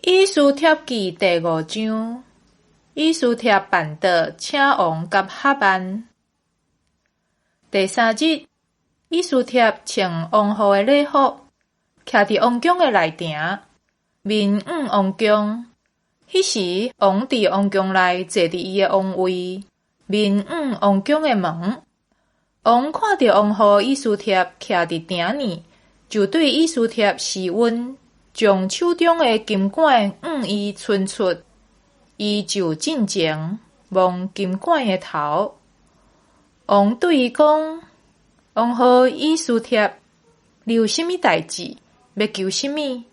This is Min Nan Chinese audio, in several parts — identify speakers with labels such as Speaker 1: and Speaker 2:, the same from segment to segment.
Speaker 1: 以斯帖記第五章，以斯帖辦桌請王佮哈曼。第三日，以斯帖穿王后的禮服，徛佇王宮的內埕，面向王宮。彼時，王佇王宮內坐佇伊的王位，面向王宮的門。王看著王后以斯帖徛佇埕呢，就對以斯帖施恩，將手中的金管向伊伸出，伊就進前摸金管的頭。王對伊講：王后以斯帖，你有啥物代誌？欲求啥物？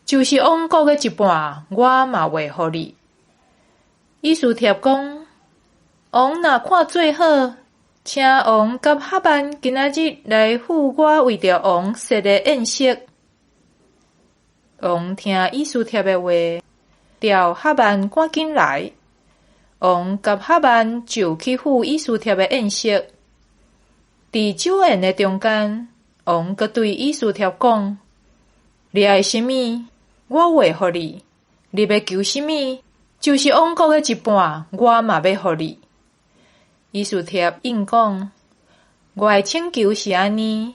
Speaker 1: 就是王國的一半，我嘛會予你。以斯帖講：王若看做好，請王佮哈曼今仔日來赴我為著王設的宴席。王聽以斯帖的話，召哈曼趕緊來。王佮哈曼就去赴以斯帖的宴席。佇酒宴的中間，王閣對以斯帖講：你愛啥物，我會予你；你欲求啥物，就是王國的一半，我嘛欲予你。以斯帖應講：我的請求是按呢，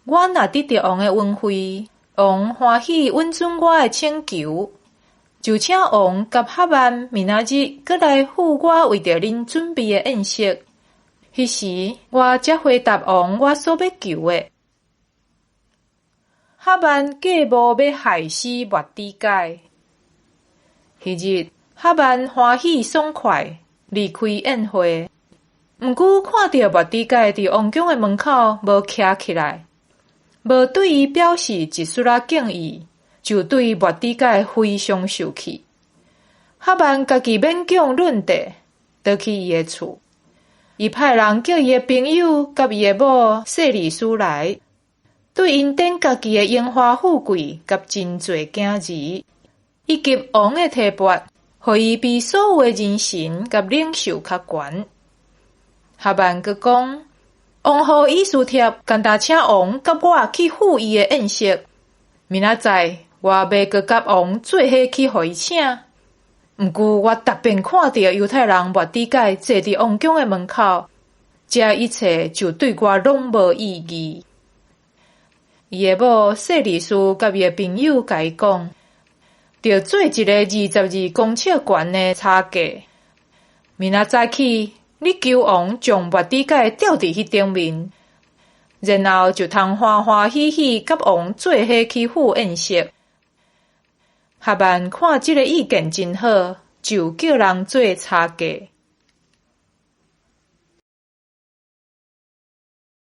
Speaker 1: 我若得著王的恩惠，王歡喜允准我的請求，就請王佮哈曼明仔日閣來赴我為著恁準備的宴席。彼時我才回答王我所欲求的。哈曼計謀欲害死末底改。彼日，哈曼歡喜爽快離開宴會，毋過看著末底改佇王宮的門口無徛起來，無對伊表示一絲仔敬意，就對末底改非常受氣。哈曼家己勉強論斷，倒去伊的厝。伊派人叫伊的朋友佮伊的某細利斯來，對𪜶典家己的榮華富貴佮真濟囝兒，以及王的提拔，予伊比所有的人臣佮領袖較懸。哈曼閣講：王后以斯帖干焦請王佮我去赴伊的宴席，明仔載我欲閣佮王做伙去予伊請。毋過我逐遍看著猶太人末底改坐佇王宮的門口，這一切就對我攏無意義。伊的某細利斯佮伊的朋友共伊講，著做一个22公尺懸的柴架。明仔早起，你求王將末底改吊佇彼頂面，然後就通歡歡喜喜佮王做伙去赴宴席。哈曼看這个意見真好，就叫人做柴架。